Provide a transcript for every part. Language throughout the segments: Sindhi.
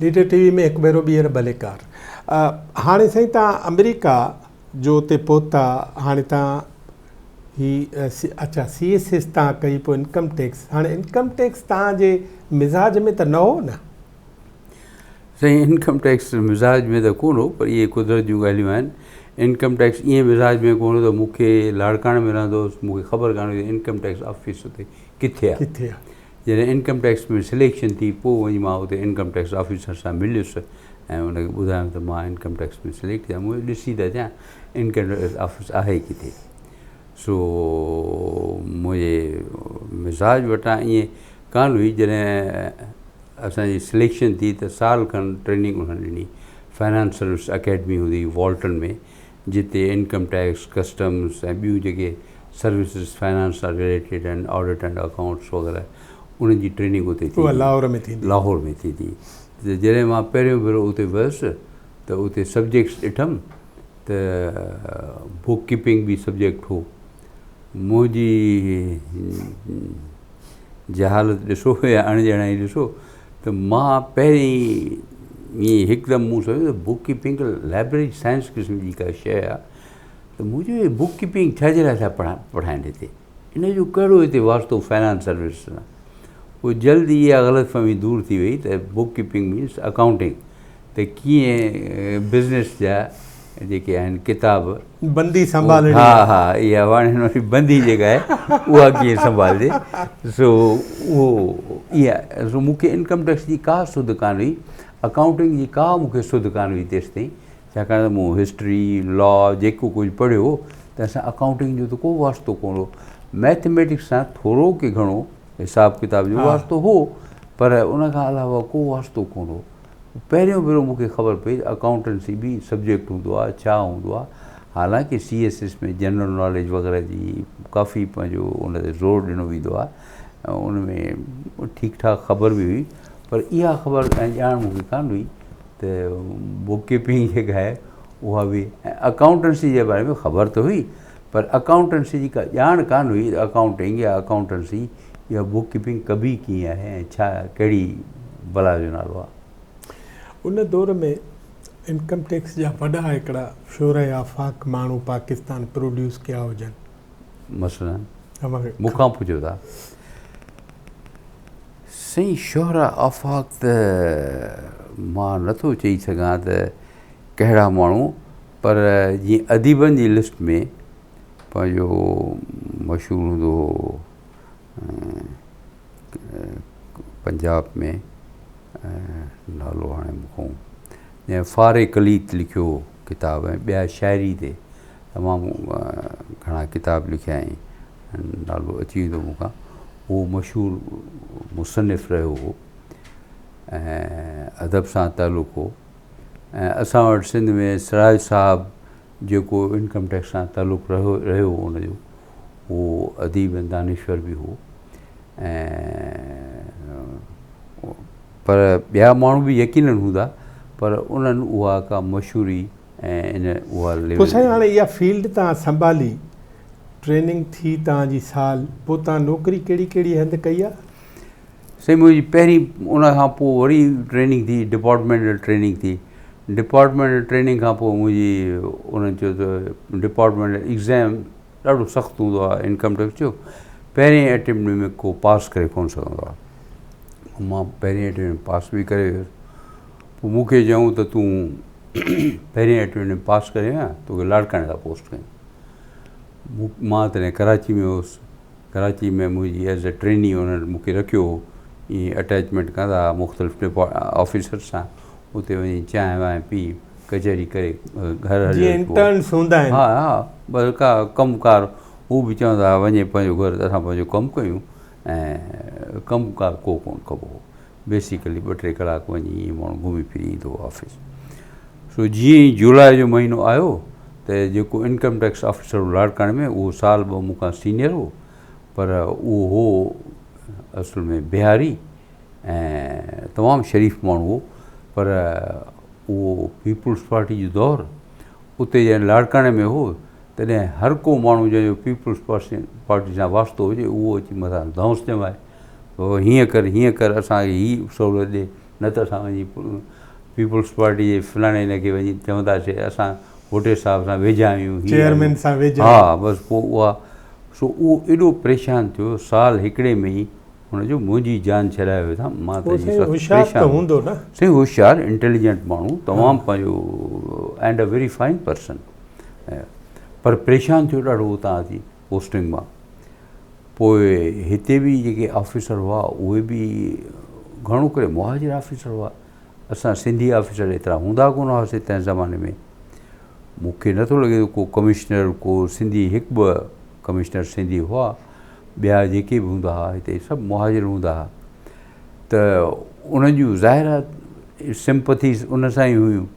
ليڊر ٽي وي ۾ هڪ ڀيرو ٻيهر ڀليڪار. هاڻي سائين توهان آمريڪا جو اتي پهتا هاڻي توهان هي اڇا سي ايس ايس توهان ڪئي پوء انڪم ٽيڪس هاڻي انڪم ٽيڪس توهان جي مزاج ۾ ته نه هو نه؟ سائين انڪم ٽيڪس مزاج ۾ ته ڪونه هو پر اهي قدرت جون ڳالهيون آهن انڪم ٽيڪس ائين مزاج ۾ ڪونه هو ته مون کي لاڙڪاڻي ۾ رهندو هوس مون کي خبر ڪانه هئي ته انڪم ٽيڪس آفيس اتي ڪٿي آهي ڪٿي آهي جڏهن انڪم ٽيڪس ۾ سليڪشن ٿي پوء وڃي مان اتي انڪم ٽيڪس آفيسر سان مليس ۽ ان کي ٻڌايم ته مان انڪم ٽيڪس ۾ سليڪٽ ٿي آهيان مون ڏسي ته اچان انڪم ٽيڪس آفيس آهي ڪٿي سو منهنجي مزاج وٽان ائين ڪانه هئي جڏهن اسان جي سليڪشن ٿي ته سال کن ٽريننگ انهن ڏني فائنانس سروس اڪيڊمي هوندي هئي والٽن ۾ جتي انڪم ٽيڪس، ڪسٽمز ۽ ٻيون جيڪي سروسز فائنانس سان رليٽيڊ آهن آڊٽ اينڊ اڪائونٽس وغيره انهن جي ٽريننگ اتي ٿيندي اها لاهور ۾ ٿيندي لاهور ۾ ٿيندي ته جڏهن مان پهريون ڀيرو اتي ويس ته اتي سبجيڪٽس ڏٺم ته بوڪ ڪيپنگ به سبجيڪٽ هو منهنجي جهالت ڏسو يا اڻ ڄاڻائي ڏسو ته مان پهرين ائين هڪدم مون سمجهيو ته بوڪ ڪيپنگ لائبريري سائنس قسم جي ڪا شيء آهي ته مون چيو هي بوڪ ڪيپنگ ڇا جي لاء ٿا پڙهائين هتي ان جو ڪهڙو هتي واسطو فائنانس سروس سان پوء جلد ئي اها غلط فهمي دور ٿي وئي ته بوڪ ڪيپنگ مينس اڪائونٽنگ ته ڪيئن بزنس جا جيڪي آهن ڪتاب بندي سنڀالڻي ها ها اها واڻين واري بندي جيڪا آهي اها ڪيئن سنڀالجي سو اهو اها سو مون کي انڪم ٽيڪس جي ڪا سڌ ڪانه هئي اڪائونٽنگ جي ڪا مون کي سڌ ڪانه هئي تيستائين ڇاڪاڻ ته مون هسٽري لا جيڪو ڪجهه پڙهيو هو تنهن سان اڪائونٽنگ جو ته ڪو واسطو ڪونه هو ميٿميٽڪس سان ٿورو ڪي گهڻو حساب ڪتاب جو واسطو هو پر ان کان علاوه ڪو واسطو ڪونه هو پهريون ڀيرو مون کي خبر پئي ته اڪائونٽنسي به سبجيڪٽ هوندو آهي ڇا هوندو آهي حالانڪه C S S ۾ general knowledge وغيره جي ڪافي پنهنجو ان تي زور ڏنو ويندو آهي ۽ ان ۾ ٺيڪ ٺاڪ خبر به هئي پر اها خبر ۽ ڄاڻ مون کي ڪانه هئي ته بوڪ ڪيپنگ جيڪا آهي اها به ۽ اڪائونٽنسي جي باري ۾ خبر ته هئي پر اڪائونٽنسي جي ڪا ڄاڻ ڪانه هئي ته اڪائونٽنگ يا اڪائونٽنسي اها بوڪ ڪيپنگ ڪبي ڪيئن آهي ۽ ڇا ڪهڙي بلا جو نالو آهي. ان دور ۾ انڪم ٽيڪس جا وڏا هڪڙا شهره آفاق ماڻهو پاڪستان پروڊيوس ڪيا هجن. مثلاً مون کان پڇو ٿا. سائين شهره آفاق ته مان نٿو چئي سگهان ته ڪهڙا ماڻهو پر جيئن اديبن جي لسٽ ۾ پنهنجو مشهور هوندو هو پنجاب ۾ نالو هاڻي مون کان جنهن فاري ڪليت لکيو هو ڪتاب ۽ ٻيا شاعري تي تمام گهڻا ڪتاب لکيائين نالو اچي ويندو مون کان اهو مشهور مصنف رهيو هو ۽ ادب سان تعلق هو ۽ اسان وٽ سنڌ ۾ سراج صاحب جيڪو انڪم ٽيڪس سان تعلق رهيو رهيو ان جو اهو اديب ۽ دانشور به هو ۽ پر ٻيا ماڻهو به يقينن هوندا پر انهن اها ڪا مشهوري ۽ ان اها ليول پوء سائين هاڻي اها فيلڊ توهان سنڀالي ٽريننگ ٿي توهان جي سال پوء توهان نوڪري ڪهڙي ڪهڙي هنڌ ڪئي آهي؟ سائين منهنجي پهرين ان کان پوء وري ٽريننگ ٿي ڊپارٽمينٽل ٽريننگ ٿي ڊپارٽمينٽل ٽريننگ کان پوء منهنجي انهن چيو ته ڊپارٽمينٽل ايگزام ڏاڍو سخت هوندو آهي انڪم ٽيڪس جو پهرين اٽيمپٽ ۾ ڪو پاس ڪري ڪونه سگهندو آهي مان پهرين اٽيمپٽ ۾ پاس به ڪري ويس پوء مون کي چيائون ته تون پهرين اٽيمپٽ ۾ پاس ڪري ويو آهين توکي لاڙڪاڻي ٿا پوسٽ ڪيون مان تڏهن ڪراچي ۾ هوس ڪراچي ۾ منهنجي ايز اي ٽريني انهن مون کي رکيو هو ائين اٽيچمينٽ ڪندا هئا مختلف آفيسر سان اتي وڃي چانهه وانهه پي ڪچهري ڪري گهر هليو جيئن انٽرنس هوندا آهن ها ها بس ڪا ڪم ڪار هو به چوندا هئا وڃي پنهنجو گهر اسان پنهنجو ڪم ڪيون ۽ ڪم ڪار ڪو ڪونه ڪبو هو بيسيڪلي ٻه ٽي ڪلاڪ وڃي ائين ماڻهو گهمي ڦري ايندو هو آفيس سو جيئن ئي جولاء جو مهينو آيو ته جيڪو انڪم ٽيڪس آفيسر هو لاڙڪاڻي ۾ اهو سال ٻه مون کان سينيئر هو پر اهو هو اصل ۾ بهاري ۽ تمام شريف ماڻهو هو پر اهو پيپلز پارٽي جو دور اتي جڏهن لاڙڪاڻي ۾ هو تڏهن هر ڪو ماڻهو جنهن جو پيپلز پارٽي سان واسطو هجي اهو اچي مٿان ڌونس ڄمائي بابا هيئن ڪر هيئن ڪر اسان کي هي سهولت ڏي نه ته اسان وڃي پيپلز پارٽي جي فلاڻي هن کي وڃي چونداسين اسان ڀٽي صاحب سان ويجها آهيون هي چيئرمين سان ويجها ها بس پوء اها سو اهو ايڏو پريشان ٿيو سال هڪڙي ۾ ئي هن جو منهنجي جان ڇڏائي ويو ٿا مان ته سائين هوشيار ته هوندو نه سائين هوشيار انٽيليجنٽ ماڻهو تمام پنهنجو and a very fine person پر پريشان ٿيو ڏاڍو اتان اچي پوسٽنگ مان پوء هتي به جيڪي آفيسر هئا اهي به گهڻو ڪري مهاجر آفيسر هئا. اسان سنڌي آفيسر ايترا هوندا ڪونه هئاسين تنهن زماني ۾. مون کي نٿو لڳي ته ڪو ڪمشنر ڪو سنڌي هڪ ٻه ڪمشنر سنڌي هئا ٻيا جيڪي به هوندا هئا هتي سڀ مهاجر هوندا هئا ته انهن جون ظاهر آهي سمپٿيز ان سان ئي هيون.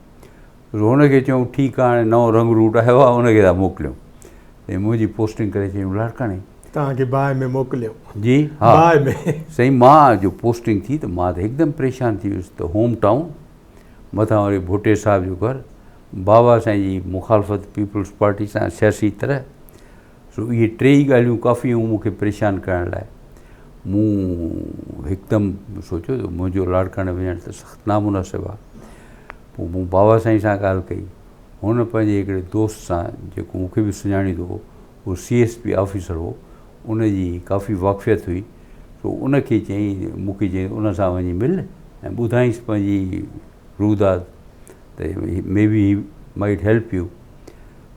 هن کي چيائون ٺيڪ آهي هاڻي نئون رنگ روٽ آيو آهي ان کي ٿا موڪليون. ۽ منهنجي پوسٽنگ ڪري ڇڏيائون لاڙڪاڻي. توهان کي باهه ۾ موڪليائون. جي ها باهه ۾. سائين مان جو پوسٽنگ ٿي ته مان ته هڪدم پريشان ٿي ويس ته هوم ٽائون مٿان وري ڀٽي صاحب جو گهر بابا سائين جي مخالفت پيپلز پارٽي سان سياسي طرح سو اهي ٽي ئي ڳالهيون ڪافي هيون مون کي پريشان ڪرڻ لاء مون هڪدم سوچيو ته منهنجو لاڙڪاڻي وڃڻ ته سخت نامناسب آهي پوء مون بابا سائين سان ڳالهه ڪئي هن پنهنجي هڪڙي دوست سان جيڪو مون کي به سڃاڻيندو هو، اهو سي ايس پي آفيسر هو، ان جي ڪافي واقفيت هئي، سو ان کي چيائين، مون کي چيائين ان سان وڃي مل ۽ ٻڌائينس پنهنجي روداد ته may be he might help you.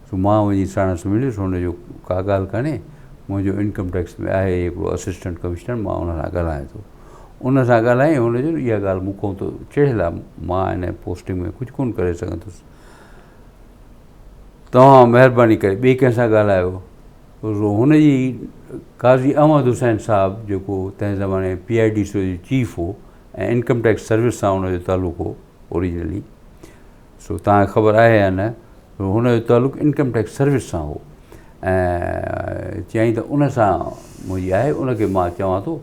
سو مان وڃي ساڻس مليس، هن جو ڪا ڳالهه ڪانهي، منهنجو انڪم ٽيڪس ۾ آهي هڪڙو اسسٽنٽ ڪمشنر، مان ان سان ڳالهايان ٿو. ان سان ڳالهائي هن چيو اها ڳالهه مون کان ته چڙهيل آهي، مان هن پوسٽنگ ۾ ڪجهه ڪونه ڪري سگهندس، توهان مهرباني ڪري ٻئي ڪنهن سان ڳالهايو. هن جي قاضي احمد حسين صاحب جيڪو تنهن زماني ۾ پي I D C جو چيف هو ۽ انڪم ٽيڪس سروس سان هن جو تعلق هو اوريجنلي، سو توهان کي خبر آهي يا نه، هن جو تعلق انڪم ٽيڪس سروس سان هو ۽ چيائين ته ان سان منهنجي آهي، ان کي مان چوان ٿو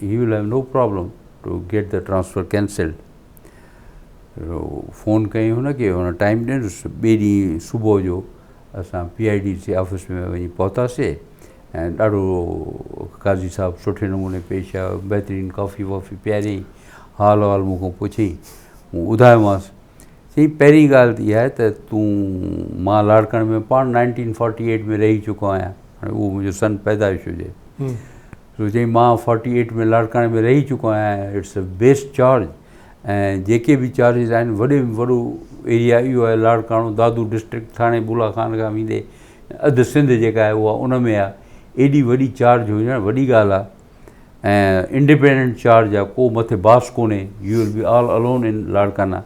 he will have no problem to get the transfer cancelled. Phone ڪيائين هن کي، هن ٽائيم ڏنس، ٻئي ڏينهن صبح جو اسان P I D C office ۾ وڃي پهتاسي ۽ ڏاڍو قاضي صاحب سٺي نموني پيش آيو، بهترين ڪافي وافي پياريائين، حال احوال مون کان پڇيائين، مون ٻڌايومانس، چيائين پهرين ڳالهه ته اها آهي ته تون مان لاڙڪاڻي ۾ پاڻ نائنٽين فورٽي ايٽ ۾ رهي چڪو آهيان، هاڻي اهو منهنجو سن پيدائش هجي، سو چيائين مان فورٽي ايٽ ۾ لاڙڪاڻي ۾ رهي چڪو آهيان، it's a best charge ۽ جيڪي به چارجز آهن وڏي ۾ وڏو ايريا اهو آهي لاڙڪاڻو دادو ڊسٽرڪٽ ٿاڻي بولا خان کان ويندي اڌ سنڌ جيڪا آهي اها ان ۾ آهي، ايڏي وڏي چارج هجڻ وڏي ڳالهه آهي ۽ انڊيپينڊنٽ چارج آهي ڪو مٿي باس ڪونهي you will be all alone in Larkana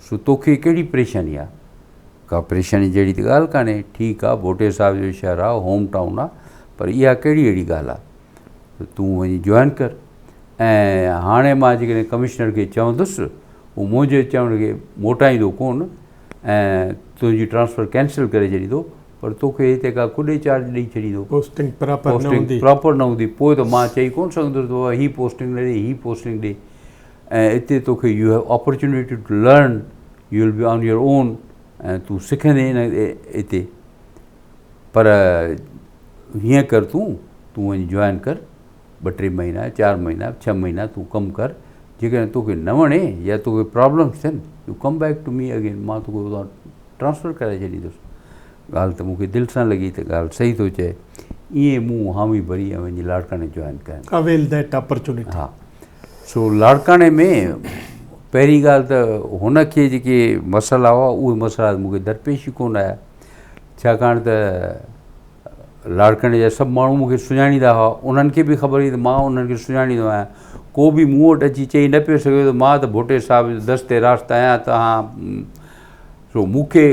سو توکي ڪهڙي پريشاني آهي ڪا پريشاني جهڙي ته ڳالهه ڪانهي ٺيڪ آهي ڀوٽي صاحب جو شهر آهي هوم ٽائون آهي پر اها ڪهڙي اهڙي ڳالهه آهي ته تون وڃي جوائن ڪر ۽ هاڻي مان جيڪڏهن ڪمشنر کي چوندس هو منهنجي چوڻ کي موٽائيندو ڪونه ۽ تنهنجي ٽرانسفر ڪينسل ڪري ڇڏيندو پر توکي هتي ڪا ڪڏي چارج ڏئي ڇڏيندو پوسٽنگ پراپر نه هوندي پراپر نه هوندي پوء ته مان چئي ڪونه سگهندس ته بابا هي پوسٽنگ نه ڏي هي پوسٽنگ ڏي ۽ اتي توکي you have opportunity to learn you will be on your own ۽ تون سکندين اتي پر هيئن ڪر تون تون وڃي جوائن ڪر ٻه ٽي مهينا چار مهينا ڇهه مهينا تون ڪم ڪر جيڪڏهن توکي نه وڻي يا توکي پرابلمس ٿين you come back to me again مان توکي اتان ٽرانسفر ڪرائي ڇڏيندس ڳالهه ته مون کي دل سان لڳي ته ڳالهه صحيح ٿو چئي ائين مون حامي ڀري ۽ وڃي لاڙڪاڻي جوائن ڪيم اويل that opportunity ها سو لاڙڪاڻي ۾ پهرين ڳالهه ته هن کي جيڪي مسئلا هئا اهي مسئلا مون کي درپيش ئي ڪونه آيا ڇاڪاڻ ته لاڙڪاڻي جا سڀ ماڻهو مون کي سڃاڻيندا هئا انهن کي به خبر هئي ته مان انهن کي سڃاڻيندو آهيان ڪو به مون وٽ اچي چئي نه پيو سگهيو ته مان ته ڀٽي صاحب جو دست راست آهيان توهان سو مون کي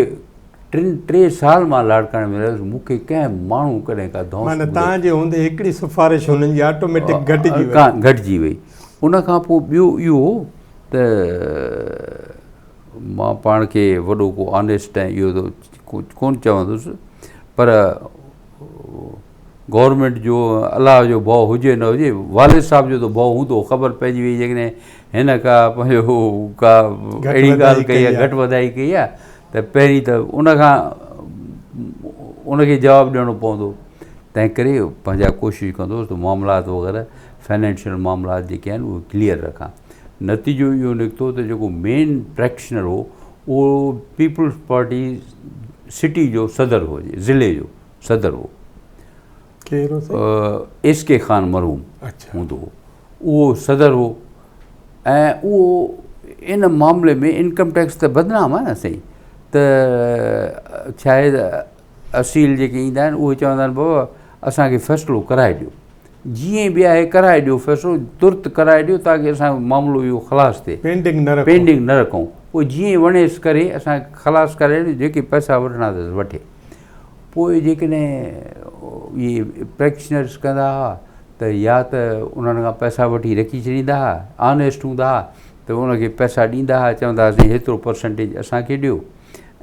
ٽن ٽي سال مان لاڙڪاڻي ۾ رهيس مون کي ڪنهن ماڻهو ڪڏهن ڪا ڌونس معنيٰ توهان جي هوندي هڪڙي سفارش هنن جي آٽوميٽڪ گهٽجي وئي گهٽجي وئي ان کان پوء ٻيو اهو ته مان پاڻ کي وڏو ڪو آنيسٽ ۽ اهو ته ڪونه چوندس پر گورنمينٽ جو الله جو ڀؤ هجي نه هجي والد صاحب جو ته ڀؤ هوندو خبر پئجي وئي جيڪڏهن هن ڪا پنهنجو ڪا اهڙي ڳالهه ڪئي آهي گهٽ وڌائي ڪئي آهي ته پهرين ته ان کان ان کي جواب ڏيڻو پوندو تنهن ڪري پنهنجا ڪوشش ڪندو هوس ته معاملات وغيره فنانشل معاملات جيڪي آهن اهي ڪليئر رکان. نتيجو اهو نڪتو ته جيڪو مين پريڪٽيشنر هو اهو پيپلز پارٽي سٽي جو صدر هو ضلعي جو صدر هو. ڪير هو سائين؟ ايس ڪي خان مرحوم هوندو هو اهو صدر هو ۽ اهو ان معاملي ۾ انڪم ٽيڪس ته بدنام آهي نه سائين ته ڇا آهي ته اصيل جيڪي ايندا آهن اهي چوندا آهن بابا اسانکي فيصلو ڪرائي ڏيو جيئن به آهي ڪرائي ڏيو فيصلو ترت ڪرائي ڏيو تاڪه اسان جو معاملو اهو خلاص ٿئي پينڊنگ نه رکون پينڊنگ نه رکون پوء جيئن وڻيس ڪري اسان کي خلاص ڪرائي ڏيو جيڪي پئسا وٺڻا اٿس وٺي پوء جيڪڏهن اهي پريڪٽيشنرس ڪندا هئا ته يا ته انهن کان پئسا وٺي رکي ڇڏيندا هئا آنيسٽ هوندا هئا ته ان کي پئسا ڏيندا هئا چوندا هئا سائين هيترو پرسنٽيج اسان کي ڏيو ۽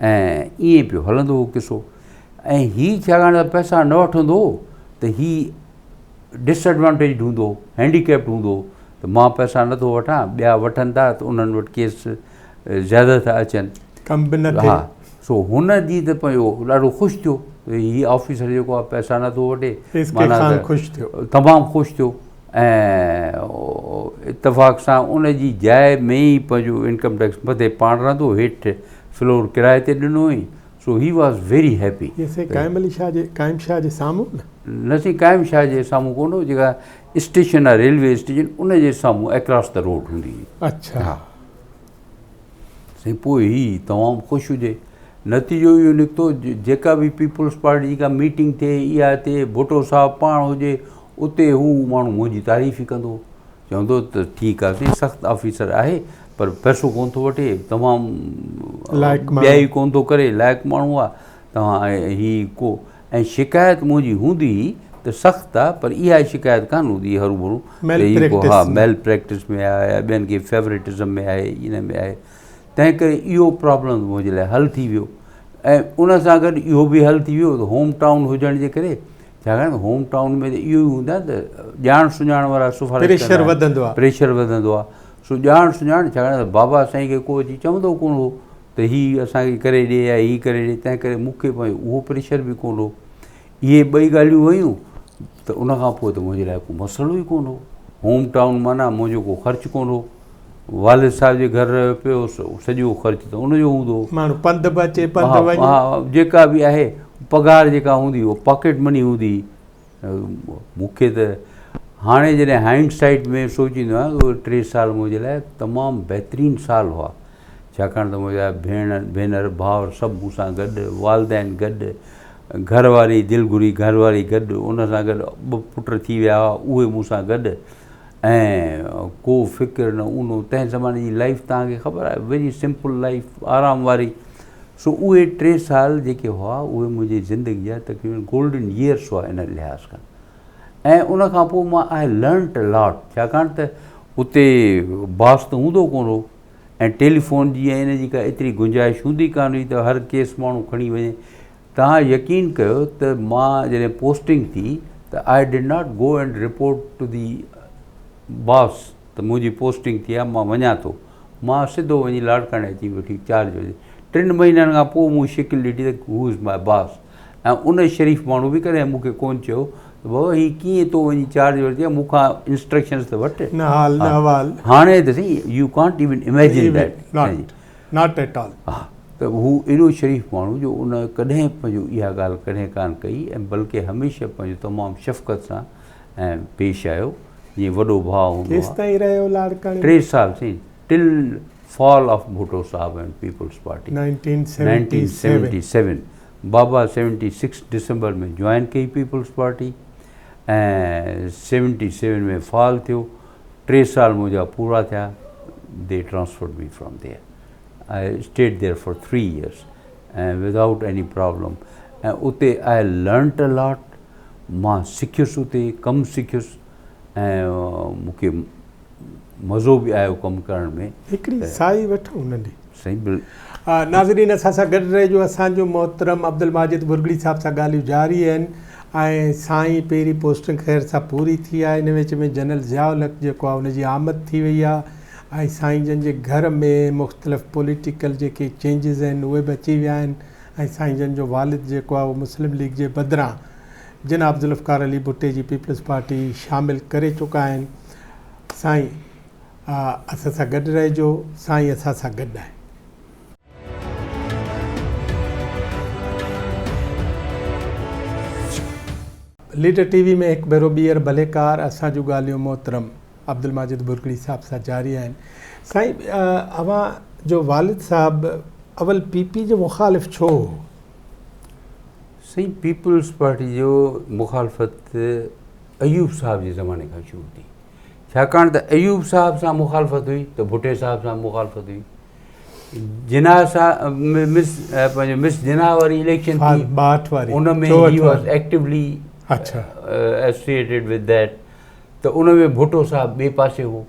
ائين پيو هلندو هو قصو ۽ هي ڇاڪاڻ ته پئسا نه وٺندو هو ته هي ڊس ايڊوانٽيج هوندو هو هينڊيڪيپڊ هوندو هو ته مان پئسا نٿو وٺان ٻيا وٺن ٿا ته انهن وٽ ڪيس زياده ٿا اچن ڪم به نه ٿئي ها سو هن جي ته پنهنجو ڏاڍو خوش ٿيو هي آفيسر جيڪو آهي پئسا نٿو وٺي ايس ڪي خان خوش ٿيو تمام خوش ٿيو ۽ اتفاق سان ان جي جاء ۾ ئي پنهنجو انڪم ٽيڪس مٿي پاڻ رهندو هيٺ فلور ڪرائي تي ڏنو هئائين سو هي واز ويري هيپي. هي سائين قائم علي شاهه جي قائم شاهه جي سامهون نه؟ نه سائين قائم شاهه جي سامهون ڪونه هو جيڪا اسٽيشن آهي ريلوي اسٽيشن ان جي سامهون اڪراس the road هوندي هئي. اڇا. ها سائين پوء هي تمام خوش هجي نتيجو اهو نڪتو جيڪا به پيپلز پارٽي جي ڪا ميٽنگ ٿئي اها ٿئي ڀٽو صاحب پاڻ هجي اتي هو ماڻهو منهنجي تعريف ئي ڪندو هو. چوندو ته ٺيڪ آ سائين سخت آفيسر آهي پر پئسو ڪونه ٿو وٺي تمام ٻيائي ڪونه ٿو ڪري لائق ماڻهو آ توهان هي ڪو ۽ شڪايت منهنجي هوندي هئي ته سخت آ پر اها شڪايت ڪانه هوندي هئي هروڀرو ته هي ڪو ها ميل پريڪٽس ۾ آهي يا ٻين کي فيورٽزم ۾ آهي ان ۾ آهي تنهن ڪري اهو پرابلم منهنجي لاء حل ٿي ويو ۽ ان سان گڏ اهو به حل ٿي ويو ته هوم ٽائون هجڻ جي ڪري ڇاڪاڻ ته هوم ٽائون ۾ ته اهو ئي هوندو آهي ته ڄاڻ سڃاڻ وارا سفارش پريشر وڌندو آهي پريشر وڌندو آهي سو ڄاڻ سڃاڻ ڇاڪاڻ ته بابا سائين کي ڪو اچي چوندو ڪونه هو ته هي اسان کي ڪري ڏي يا هي ڪري ڏي تنهن ڪري مون کي پنهنجو اهو پريشر به ڪونه هو اهي ٻئي ڳالهيون ويون ته ان کان پوء ته منهنجي لاء ڪو مسئلو ئي ڪونه هو هوم ٽائون معنيٰ منهنجو ڪو خرچ ڪونه هو والد صاحب جي گهر رهيو پيو هوس، سڄو خرچ ته ان جو هوندو هو. ماڻهو پنڌ به اچي پنڌ وڃي. ها جيڪا به آهي پگهار جيڪا هوندي هئي پاڪيٽ مني هوندي هئي. مون کي ته هاڻي جڏهن هائنڊ سائيٽ ۾ سوچيندو آهيان ته اهي ٽي سال منهنجي لاء تمام بهترين سال هئا. ڇاڪاڻ ته منهنجا ڀيڻ ڀينر ڀائر سڀ مون سان گڏ، والدين گڏ، گهر واري دل گهري گهر واري گڏ، ان سان گڏ ٻه پٽ ٿي ويا هئا اهي مون سان گڏ. ۽ ڪو فڪر نه اونو تنهن زماني جي لائيف توهان کي خبر آهي ويري سمپل لائيف آرام واري سو اهي ٽي سال جيڪي هئا اهي منهنجي زندگي جا تقريبن گولڊن يئرس هئا ان لحاظ کان ۽ ان کان پوء مان آء لرنٽ لاٽ ڇاڪاڻ ته اتي باس ته هوندو ڪونه هو ۽ ٽيليفون جي ۽ ان جي ڪا ايتري گنجائش هوندي ڪانه هئي ته هر ڪيس ماڻهو کڻي وڃي توهان يقين ڪيو ته مان جڏهن پوسٽنگ ٿي ته I did not go and report to the boss ته منهنجي پوسٽنگ ٿي آهي مان وڃان ٿو. مان سڌو وڃي لاڙڪاڻي اچي ويٺي چارج وجهي. ٽن مهينن کان پوء مون شڪل ڏٺي ته هو از ماء باس ۽ ان شريف ماڻهو به ڪڏهن مون کي ڪونه چيو ته بابا هي ڪيئن تو وڃي چارج ورتي آهي مون کان انسٽرڪشنز ته وٺ. نه حال نه احوال. هاڻي ته سائين you can't even imagine that. Not at all. ها ته هو ايڏو شريف ماڻهو جو ان ڪڏهن پنهنجو اها ڳالهه ڪڏهن ڪانه ڪئي ۽ بلڪه هميشه پنهنجو تمام شفقت سان ۽ پيش آيو جيئن وڏو ڀاء هوندو آهي. ڪيستائين رهيو لاڙڪاڻي ۾؟ ٽي سال سائين ٽل فال آف ڀٽو صاحب ۽ پيپلز پارٽي. 1977. بابا 76 ڊسمبر ۾ جوائن ڪئي پيپلز پارٽي ۽ 77 ۾ فال ٿيو. ٽي سال منهنجا پورا ٿيا the transferred me from there I stayed there for 3 years ۽ without any problem ۽ اتي آء لرنٽ ا لاٽ مان سکيس اتي ڪم سکيس ۽ مون کي مزو به آيو ڪم ڪرڻ ۾. هڪڙي سائي وٺون ننڍي. سائين بل. ناظرين اسان سان گڏ رهجو اسان جو محترم عبدالماجد ڀرڳڙي صاحب سان ڳالهيون جاري آهن ۽ سائين پهرين پوسٽنگ خير سان پوري ٿي آهي ان وچ ۾ جنرل ضياء الحق جيڪو آهي ان جي آمد ٿي وئي آهي ۽ سائين جن جي گهر ۾ مختلف پوليٽيڪل جيڪي چينجز آهن اهي به اچي ويا آهن ۽ سائين جن جو والد جيڪو آهي اهو مسلم ليگ جي بدران جناب ذوالفقار علي ڀٽي جي پيپلز پارٽي شامل ڪري چڪا آهن سائين. اسان سان گڏ رهجو سائين اسان سان گڏ آهن. ليڊر ٽي وي ۾ هڪ ڀيرو ٻيهر ڀليڪار اسان جون ڳالهيون محترم عبدالماجد ڀرڳڙي صاحب سان جاري آهن. سائين اوهان جو والد صاحب اول پي پي جو مخالف ڇو هو؟ سائين پيپلز پارٽي جو مخالفت ايوب صاحب جي زماني کان شروع ٿي ڇاڪاڻ ته ايوب صاحب سان مخالفت هئي ته ڀٽي صاحب سان مخالفت هئي جناح صاحب مس پنهنجو مس جناح واري اليڪشن ٿي 62 واري ان ۾ he was actively اڇا ايسوسيئيٽيڊ ود that ته ان ۾ ڀٽو صاحب ٻئي پاسي هو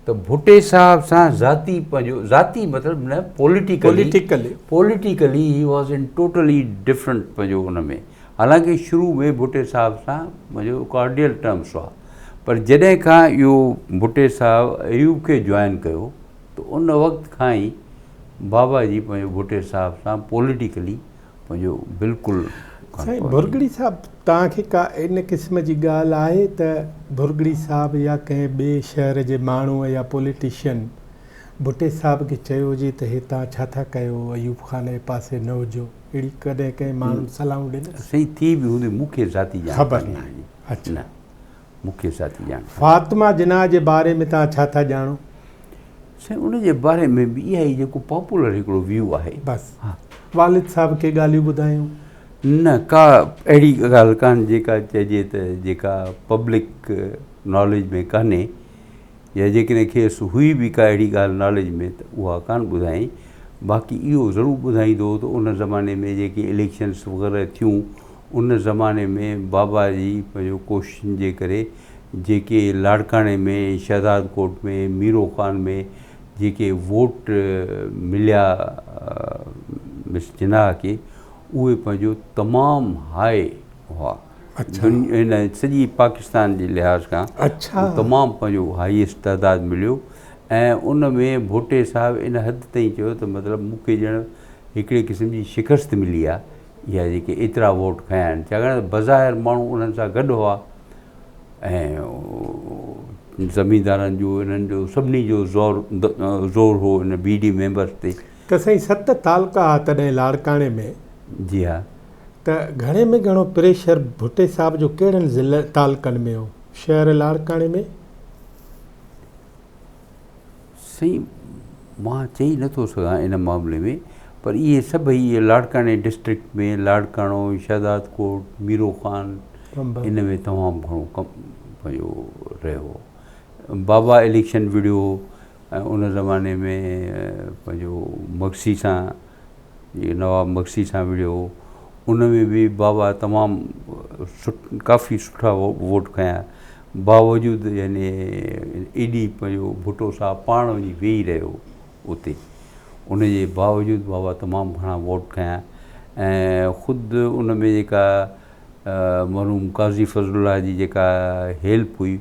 ته ڀٽي صاحب سان ذاتي پنهنجو ذاتي مطلب نه politically politically he was in totally different پنهنجو ان ۾ حالانڪه شروع ۾ ڀٽي صاحب سان پنهنجو ڪارڊيل ٽرمس هئا پر جڏهن کان اهو ڀٽي صاحب ايوب کي جوائن ڪيو ته ان وقت کان ئي بابا جي پنهنجو ڀٽي صاحب سان پوليٽيڪلي پنهنجو بلڪل سائين ڀرڳڙي صاحب توهان کي ڪا ان قسم جي ڳالهه آهي ته ڀرڳڙي صاحب يا ڪنهن ٻئي شهر جي ماڻهوء يا پوليٽيشن ڀٽي صاحب کي چيو هجي ته هي توهان ڇا ٿا ڪيو ايوب خان جي پاسي نه هجو اهڙي ڪڏهن ڪنهن ماڻهن صلاحون ڏنس؟ سائين ٿي به هوندي مون کي ذاتي ڄاڻ خبر ناهي اڇا نه مون کي ذاتي ڄاڻ ڪانهي. فاطمه جناح جي باري ۾ توهان ڇا ٿا ڄاڻو؟ سائين ان جي باري ۾ به اها ئي جيڪو پاپولر هڪڙو ويو آهي. بس والد صاحب ڪي ڳالهيون ٻڌايون؟ نه ڪا اهڙي ڳالهه ڪانه جيڪا چئجي ته جيڪا پبلڪ ناليج ۾ ڪانهي يا جيڪڏهن کيس هئي به ڪا اهڙي ڳالهه ناليج ۾ ته اها ڪانه ٻڌايائين باقي اهو ضرور ٻڌائيندو هو ته ان زماني ۾ جيڪي اليڪشنس وغيره ٿيون ان زماني ۾ بابا جي پنهنجو ڪوششن جي ڪري جيڪي لاڙڪاڻي ۾ شهداد ڪوٽ ۾ ميرو خان ۾ جيڪي ووٽ مليا مس جناح کي اهي پنهنجو تمام هاء هئا هن سڄي پاڪستان جي لحاظ کان تمام پنهنجو هائيسٽ تعداد مليو ۽ ان ۾ ڀٽي صاحب ان حد تائين چيو ته مطلب مون کي ڄڻ هڪڙي قسم جي شڪست ملي آهي اها جيڪي ايترا ووٽ کنيا آهن ڇاڪاڻ ته بظاهر ماڻهو انهن سان گڏ هئا ۽ زميندارن جو انهن جو سڀني جو زور زور هو ان بي ڊي ميمبرس تي. ته سائين ست تعلقا ها تڏهن لاڙڪاڻي ۾. جي ها. ته گهڻي ۾ گهڻو پريشر ڀٽي صاحب جو ڪهڙن ضلع تعلقن ۾ هو؟ شهر لاڙڪاڻي ۾؟ سائين مان چئي نه ٿو سگهان ان معاملي ۾ پر اهي سڀئي اهي لاڙڪاڻي ڊسٽرڪٽ ۾ لاڙڪاڻو، شهداد ڪوٽ، ميرو خان ان ۾ تمام گهڻو ڪم پنهنجو رهيو. بابا اليڪشن وڙهيو ۽ ان زماني ۾ پنهنجو مگسي سان جيڪي نواب مگسي سان وڙهيو هو ان ۾ به بابا تمام ڪافي سٺا ووٽ کنيا باوجود يعني ايڏي پنهنجو ڀٽو صاحب پاڻ وڃي ويهي رهيو اتي ان جي باوجود بابا تمام گهڻا ووٽ کنيا ۽ خود ان ۾ جيڪا مرحوم قاضي فضل الله جي جيڪا هيلپ هئي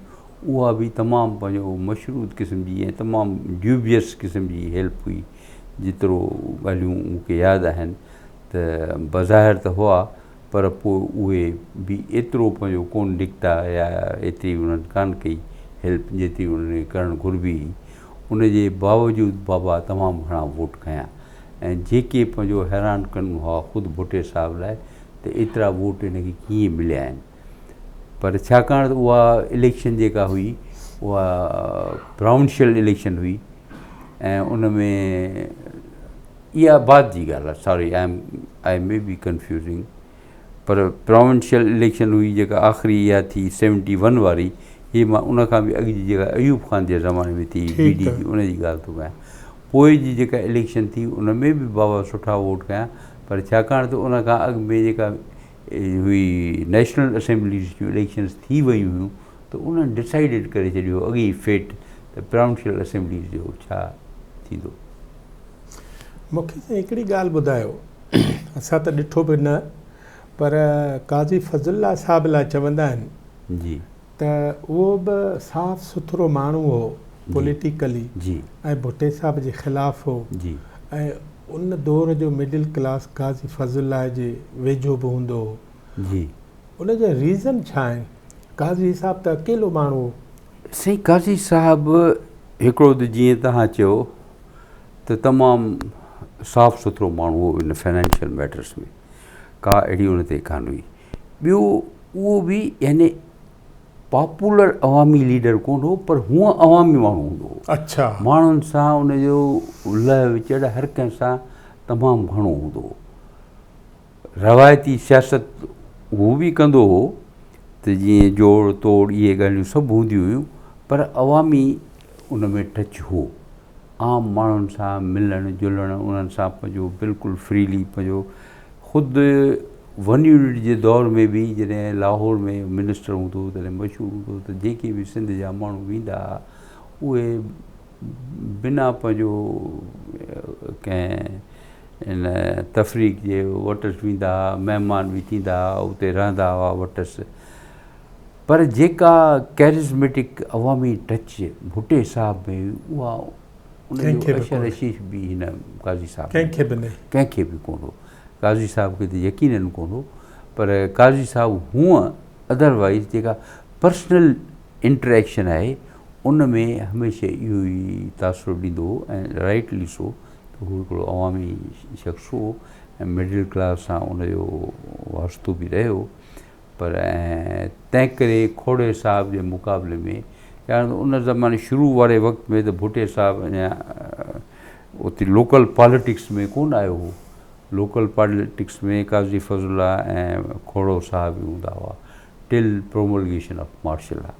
اها به تمام پنهنجو مشروط قسم جي ۽ تمام ڊيوبيس قسم جي هيلپ هئي جيترو ڳالهيون مون کي ياد آهن ته بظاهر ته هئا پر پوء اهي به ايترو پنهنجو ڪونه نڪتا يا ايتري انهن ڪانه ڪئي هيلپ جيتري انهن کي ڪرڻ گهربي هئي. ان جي باوجود بابا تمام گهڻا ووٽ کنيا ۽ جيڪي پنهنجو حيران ڪن هئا خود ڀٽي صاحب لاء ته ايترا ووٽ هن کي ڪيئن مليا آهن پر ڇاڪاڻ ته اها اليڪشن جيڪا هئي اها پراونشل اليڪشن هئي ۽ ان ۾ اها بعد جي ڳالهه آهي sorry I am I may be confusing per provincial election هئي جيڪا آخري اها ٿي سيونٽي ون واري هي مان ان کان به اڳ جي جيڪا ايوب خان جي زماني ۾ ٿي بي ڊي جي ان جي ڳالهه ٿو ڪيان پوء جي جيڪا اليڪشن ٿي ان ۾ به بابا سٺا ووٽ ڪيا پر ڇاڪاڻ ته ان کان اڳ ۾ جيڪا هئي نيشنل اسيمبليز جون اليڪشنز ٿي ويون هيون ته انهن ڊسائيڊڊ ڪري ڇڏيو هو اڳي ئي فيٽ ته پراونشل اسيمبليز جو ڇا ٿيندو. مون کي سائين هڪڙي ڳالهه ٻڌايو اسان ته ڏٺو به نه پر قاضي فضل الله صاحب لاء چوندا آهن جي ته اهو به صاف سٿرو ماڻهو هو پوليٽيڪلي جي ۽ ڀٽي صاحب جي خلاف هو جي ۽ ان دور جو مڊل ڪلاس قاضي فضل الله جي ويجهو به هوندو هو جي. ان جا ريزن ڇا آهن؟ قاضي صاحب ته اڪيلو ماڻهو هو. سائين قاضي صاحب هڪڙو ته جيئن توهان چيو ته تمام صاف سٿرو ماڻهو هو ان فنانشل ميٽرس ۾ ڪا اهڙي ان تي ڪانه هئي. ٻيو اهو به يعني پاپولر عوامي ليڊر ڪونه هو پر هونء عوامي ماڻهو هوندو هو. اڇا. ماڻهن سان ان جو لهه وچڙ هر ڪنهن سان تمام گهڻو هوندو هو. روايتي سياست هو به ڪندو هو ته جيئن جوڙ توڙ اهي ڳالهيون سڀ هونديون هيون پر عوامي ان ۾ ٽچ هو. عام ماڻهن سان ملڻ جلڻ انهن سان پنهنجو بلڪل فريلي پنهنجو خود ون يونٽ جي دور ۾ به جڏهن لاهور ۾ منسٽر هوندو هو تڏهن مشهور هوندو هو ته جيڪي به سنڌ جا ماڻهو ويندا هئا اهي بنا پنهنجو ڪنهن ان تفريق جي وٽس ويندا هئا مهمان به ٿيندا هئا اتي رهندا هئا وٽس پر جيڪا ڪيرزميٽڪ عوامي ٽچ ڀٽي صاحب ۾ هئي اها ان جو اشر اشيش به هن قاضي صاحب ڪنهن کي به نه ڪنهن کي به ڪونه هو قاضي صاحب کي ته يقينن ڪونه هو پر قاضي صاحب هونء ادروائز جيڪا پرسنل انٽريڪشن آهي ان ۾ هميشه اهو ئي تاثر ڏيندو هو ۽ رائٽلي سو ته هو هڪڙو عوامي شخص هو ۽ مڊل ڪلاس سان ان جو واسطو به رهيو پر تنهن ڪري کوڙي صاحب جي مقابلي ۾ ڇاڪاڻ ته ان زماني شروع واري وقت ۾ ته ڀٽي صاحب اڃا اتي لوڪل پاليٽڪس ۾ ڪونه آيو هو. لوڪل پاليٽڪس ۾ قاضي فضل الله ۽ کوڙو صاحب ئي هوندا هئا till promulgation of martial law.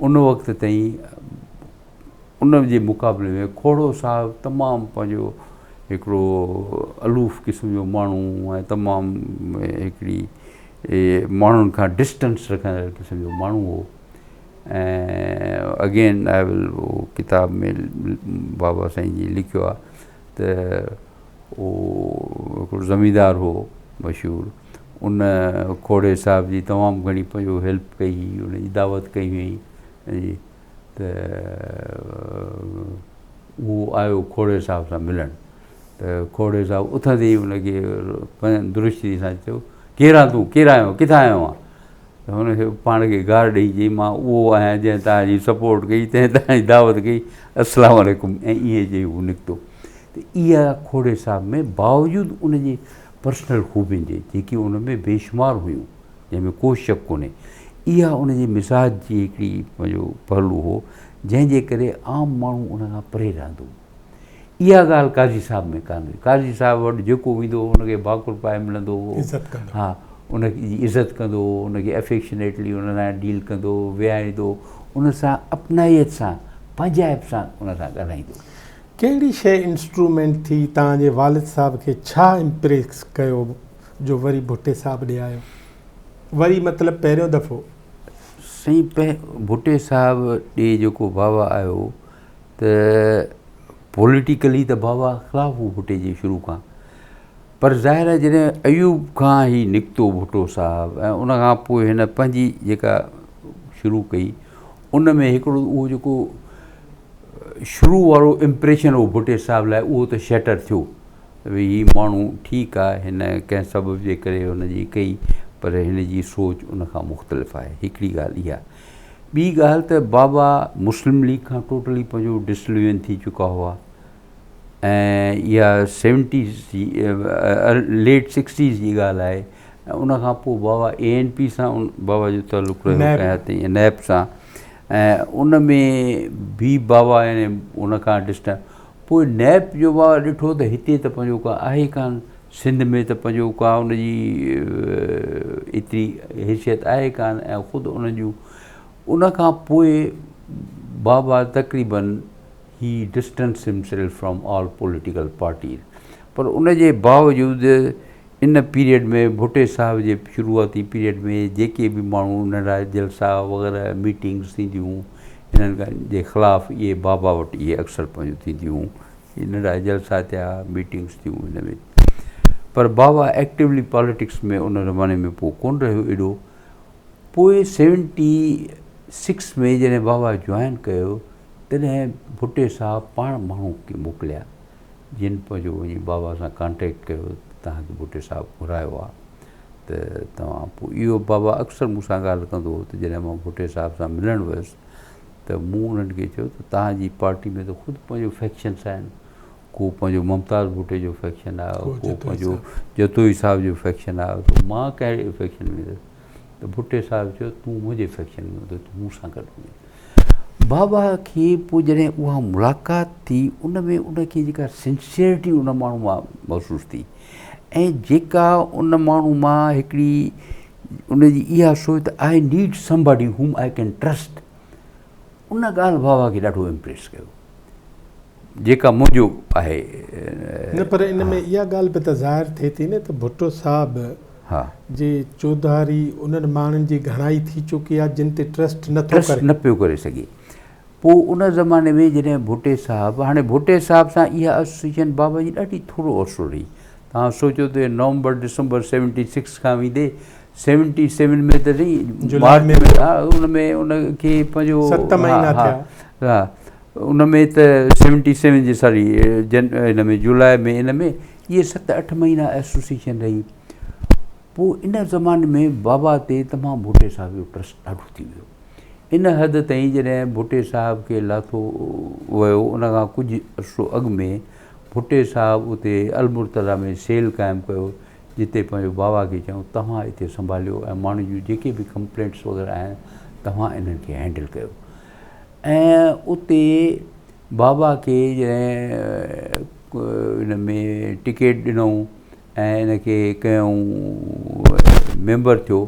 ان وقت تائين ان جي مقابلي ۾ کوڙو صاحب تمام پنهنجو هڪڙو الوف قسم جو ماڻهو ۽ تمام هڪڙي ماڻهن کان ڊسٽنس رکندڙ قسم جو ماڻهو هو ۽ اگين I ول ڪتاب ۾ بابا سائين جي لکيو آهي ته اهو هڪڙو زميندار هو مشهور ان کوڙي صاحب جي تمام گهڻي پنهنجو هيلپ ڪئي هئي ان جي دعوت ڪئي هئي ته اهو آيو کوڙي صاحب سان ملڻ ته کوڙي صاحب اٿندي ئي ان کي درشتي سان چيو ڪير آن تون ڪير آيو ڪٿان آيو آن ته هن کي پاڻ کي گار ڏئي چئي مان اهو آهيان جنهن توهان جي سپورٽ ڪئي تنهن توهان جي دعوت ڪئي السلام عليڪم ۽ ائين چئي هو نڪتو ته اها کوڙي صاحب ۾ باوجود ان جي پرسنل خوبين جي جيڪي ان ۾ بيشمار هيون جنهن ۾ ڪو شڪ ڪونهي. اها ان جي مزاج جي هڪڙي پنهنجو پهلو هو، جنهن جي ڪري عام ماڻهو ان کان پري رهندو هو. اها ڳالهه قاضي صاحب ۾ ڪانه هئي. قاضي صاحب وٽ جيڪو ويندو هو، ان کي ڀاڪر پائي ملندو هو. عزت ڪندو هو. ها، ان جي عزت ڪندو هو، ان کي افيڪشنيٽلي ان سان ڊيل ڪندو هو، ويهاريندو هو، ان سان اپنائيت سان، پنهنجائپ سان ان سان ڳالهائيندو هو. ڪهڙي شيء انسٽرومينٽ ٿي توهان جي والد صاحب کي ڇا امپريس ڪيو جو وري ڀٽي صاحب ڏي آيو وري مطلب پهريون دفعو. سائين ڀٽي صاحب ڏي جيڪو بابا آيو ته پوليٽيڪلي ته بابا خلاف هو ڀٽي جي شروع کان پر ظاهر آهي جڏهن ايوب کان هي نڪتو ڀٽو صاحب ۽ ان کان پوء هن پنهنجي جيڪا شروع ڪئي ان ۾ هڪڙو اهو جيڪو شروع وارو امپريشن هو ڀٽي صاحب لاء اهو ته شيٽر ٿيو ته ڀئي هي ماڻهو ٺيڪ آهي هن ڪنهن سبب جي ڪري هن جي ڪئي پر هن جي سوچ ان کان مختلف آهي هڪڙي ڳالهه اها ٻي ڳالهه ته بابا مسلم ليگ کان ٽوٽلي پنهنجو ڊسلوين ٿي چڪا هئا ۽ اها سيونٽيز جي ليٽ سڪسٽيز جي ڳالهه آهي ۽ ان کان پوء بابا اي اين پي سان بابا جو تعلق رهيو ڪنهن حد تائين نيپ سان ۽ ان ۾ به بابا يعني ان کان ڊسٽنس پوء نيپ جو بابا ڏٺو ته هتي ته پنهنجو ڪا آهي ڪانه، سنڌ ۾ ته پنهنجو ڪا ان جي ايتري حيثيت آهي ڪانه ۽ خود ان جون ان کان پوء بابا تقريبن he distance himself from all political parties پر ان جي باوجود ان پيريڊ ۾ ڀٽي صاحب جي شروعاتي پيريڊ ۾ جيڪي به ماڻهو ننڍا جلسا وغيره ميٽنگس ٿينديون هيون انهن جي خلاف اهي بابا وٽ اهي اڪثر پنهنجون ٿينديون هيون اهي ننڍا جلسا ٿيا ميٽنگس ٿيون ان ۾ پر بابا ايڪٽيولي پاليٽڪس ۾ ان زماني ۾ پوء ڪونه رهيو ايڏو پوء سيونٽي سڪس ۾ جڏهن بابا جوائن ڪيو تڏهن ڀٽي صاحب پاڻ ماڻهو ڪي موڪليا جن پنهنجو وڃي بابا سان ڪانٽيڪٽ ڪيو ته توهان کي ڀٽي صاحب گهرايو آهي ته توهان پوء اهو بابا اڪثر مون سان ڳالهه ڪندو هو ته جڏهن مان ڀٽي صاحب سان ملڻ ويس ته ته مون انهن کي چيو ته توهان جي پارٽي ۾ ته خود پنهنجو فيڪشنس آهن، ڪو پنهنجو ممتاز ڀٽي جو فيڪشن آهي، ڪو پنهنجو جتوئي صاحب جو فيڪشن آهي، ته مان ڪهڙي فيڪشن ۾ ويندس؟ ته ڀٽي صاحب چيو تون منهنجي فيڪشن ۾ هوندين، تون مون سان گڏ هوندين. بابا کي پوء جڏهن اها ملاقات ٿي ان ۾ ان کي جيڪا سنسيئرٽي ان ماڻهو مان محسوس ٿي ۽ جيڪا ان ماڻهو مان هڪڙي ان جي اها سوچ ته I need somebody whom I can trust ان ڳالهه بابا کي ڏاڍو امپريس ڪيو جيڪا منهنجو آهي. نه پر ان ۾ اها ڳالهه به ته ظاهر ٿئي ٿي نه ته ڀٽو صاحب جي چوڌاري انهن ماڻهن جي گهڻائي ٿي چڪي آهي جن تي ٽرسٽ نه ٿو ڪري. ٽرسٽ نه پيو ڪري سگهي. پوء ان زماني ۾ جڏهن ڀٽي صاحب هاڻي ڀٽي صاحب سان اها ايسوسيئيشن بابا جي ڏاڍي ٿورو عرصو رهي. توهان سوچو ته نومبر ڊسمبر سيونٽي سڪس کان ويندي سيونٽي سيون ۾ ته سائين مارچ ۾ ان ۾ ان کي پنهنجو ست مهينا ٿيا. ها ان ۾ ته سيونٽي سيون جي ساري جن ان ۾ جولاء ۾ ان ۾ اهي ست اٺ مهينا ايسوسيئيشن رهي. پوء ان زماني ۾ بابا تي تمام ڀٽي صاحب جو ٽرسٽ ڏاڍو ٿي ويو. ان حد تائين جڏهن ڀٽي صاحب کي لاٿو ويو ان کان ڪجهه عرصو اڳ ۾ ڀٽي صاحب اتي المرتضيٰ ۾ سيل قائم ڪيو جتي پنهنجو بابا کي چيائون توهان اتي سنڀاليو ۽ ماڻهن جون جيڪي به ڪمپلينٽس وغيره آهن توهان انهن کي هينڊل ڪيو ۽ اتي بابا کي جڏهن ان ۾ ٽڪيٽ ڏنائون ۽ ان کي ڪيائون ميمبر ٿيو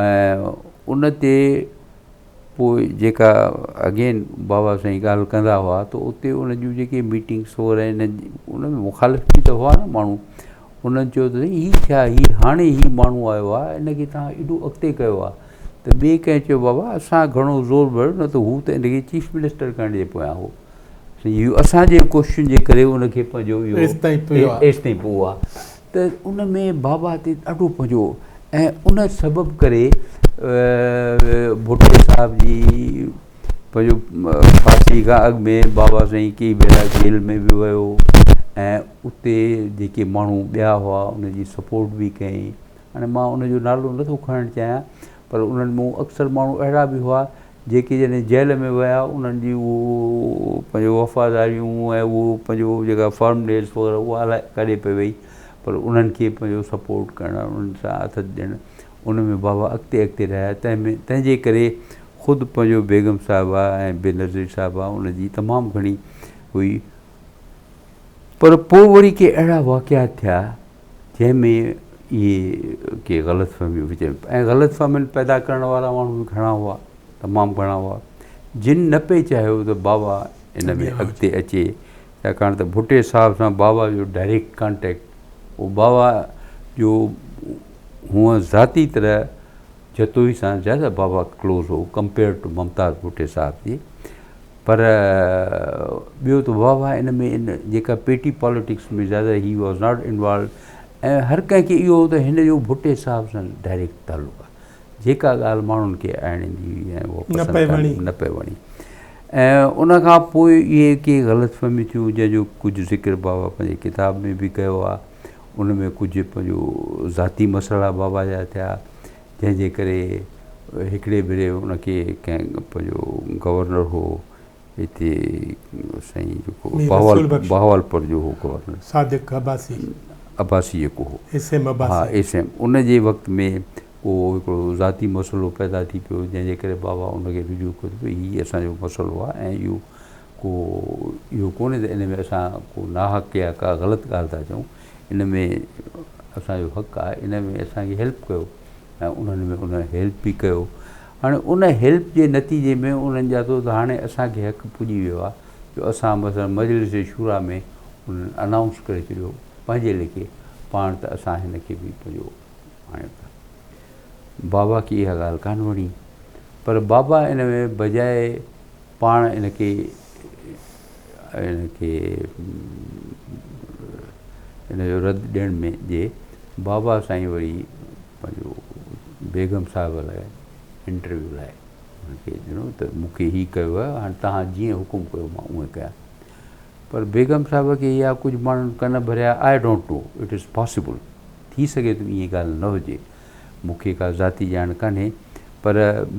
۽ ان تي پوء جيڪا اگين بابا سائين ڳالهه ڪندا هئا ته اتي ان جون جيڪي ميٽنگس وغيره آهن ان ۾ مخالف به ته هئا نه ماڻهو انهن چيو ته سائين هي ڇا هي هاڻي هي ماڻهو آيو آهي ان کي توهان ايڏو اڳتي ڪيو آهي ته ٻئي ڪنهن چيو بابا اسان گهڻو زور ڀريو نه ته هو ته ان کي چيف منسٽر ڪرڻ جي پويان هو اهو اسان جي ڪوششن جي ڪري ان کي پنهنجو اهو ايستائين پيو آهي ته ان ۾ بابا تي ڏاڍو پنهنجو ۽ ان سبب ڪري ڀٽي صاحب جي پنهنجو ڦاسي کان اڳ ۾ بابا سائين ڪيئي ڀيرا جيل ۾ به ويو ۽ اتي جيڪي ماڻهو ٻيا هئا ان جي سپورٽ به ڪيائين هاڻي مان ان جو نالو نٿو کڻڻ چاهيان پر انهن مون اڪثر ماڻهو اهڙا به هئا جيڪي جڏهن جيل ۾ ويا انهن جي اهو پنهنجو وفاداريون ۽ اهو پنهنجو جيڪا فرمنيس وغيره اها الائي ڪاڏي پئي وئي پر انهن کي پنهنجو سپورٽ ڪرڻ انهن سان آٿت ڏيڻ ان ۾ بابا اڳتي اڳتي رهيا تنهن ۾ تنهن جي ڪري خود پنهنجو بيگم صاحبه ۽ بينظير صاحبه ان جي تمام گهڻي هئي پر پوء وري ڪي اهڙا واقعا ٿيا جنهن ۾ اهي ڪي غلط فهميون وچ ۾ ۽ غلط فهمين پيدا ڪرڻ وارا ماڻهو به گهڻا هئا تمام گهڻا هئا جن نه پئي چاهيو ته بابا ان ۾ اڳتي اچي ڇاڪاڻ ته ڀٽي صاحب سان بابا جو ڊائريڪٽ ڪانٽيڪٽ هو بابا جو هونء ذاتي طرح جتوئي سان زياده بابا ڪلوز هو ڪمپيئر ٽو ممتاز ڀٽي صاحب جي پر ٻيو ته واهه واهه ان ۾ ان جيڪا پيٽي پاليٽڪس ۾ زياده he was not involved ۽ هر ڪنهن کي اهو هو ته هن جو ڀٽي صاحب سان ڊائريڪٽ تعلق آهي جيڪا ڳالهه ماڻهن کي آڻيندي هئي ۽ اها پسند ڪانه نه پئي وڻي ۽ ان کان پوء اهي ڪي غلط فهميون ٿيون جنهن جو ڪجهه ذڪر بابا پنهنجي ڪتاب ۾ به ڪيو آهي ان ۾ ڪجهه پنهنجو ذاتي مسئلا بابا جا ٿيا جنهن جي ڪري هڪڙي ڀيري ان کي ڪنهن پنهنجو گورنر هو هتي سائين جيڪو بهاولپور جو هو گورنر صادق عباسي عباسي جيڪو هو ايس ايم عباسي ها ايس ايم ان جي وقت ۾ ڪو هڪڙو ذاتي مسئلو پيدا ٿي پيو جنهن جي ڪري بابا ان کي رجوع ڪيو ته هي اسان جو مسئلو آهي ۽ اهو ڪو اهو ڪونهي ته ان ۾ اسان ڪو ناحق يا ڪا غلط ڳالهه ٿا چئون ان ۾ اسان جو حق آهي ان ۾ اسان کي هيلپ ڪيو ۽ انهن ۾ ان هيلپ به ڪيو هاڻي ان هيلپ جي نتيجي ۾ انهن ڄاتو ته هاڻي اسان کي حق پڄي ويو آهي جو اسان مثلا مجلس شورا ۾ انهن انائونس ڪري ڇڏيو پنهنجي ليکي پاڻ ته اسان هن کي به پنهنجو آڻيون ٿا بابا کي اها ڳالهه ڪانه وڻي پر بابا ان ۾ بجاء پاڻ ان کي ان کي ان جو رد ڏيڻ ۾ جي بابا سائين وري پنهنجو بيگم صاحب لاء انٽرويو لاء ان کي ڏنو ته مون کي هي ڪيو آهي هاڻي توهان جيئن حڪم ڪيو مان اونئن ڪيان پر بيگم صاحب کي اها ڪجهه ماڻهن ڪن ڀريا I don't know it is possible ٿي سگهي ٿو ائين ڳالهه نه هجي مون کي ڪا ذاتي ڄاڻ ڪانهي پر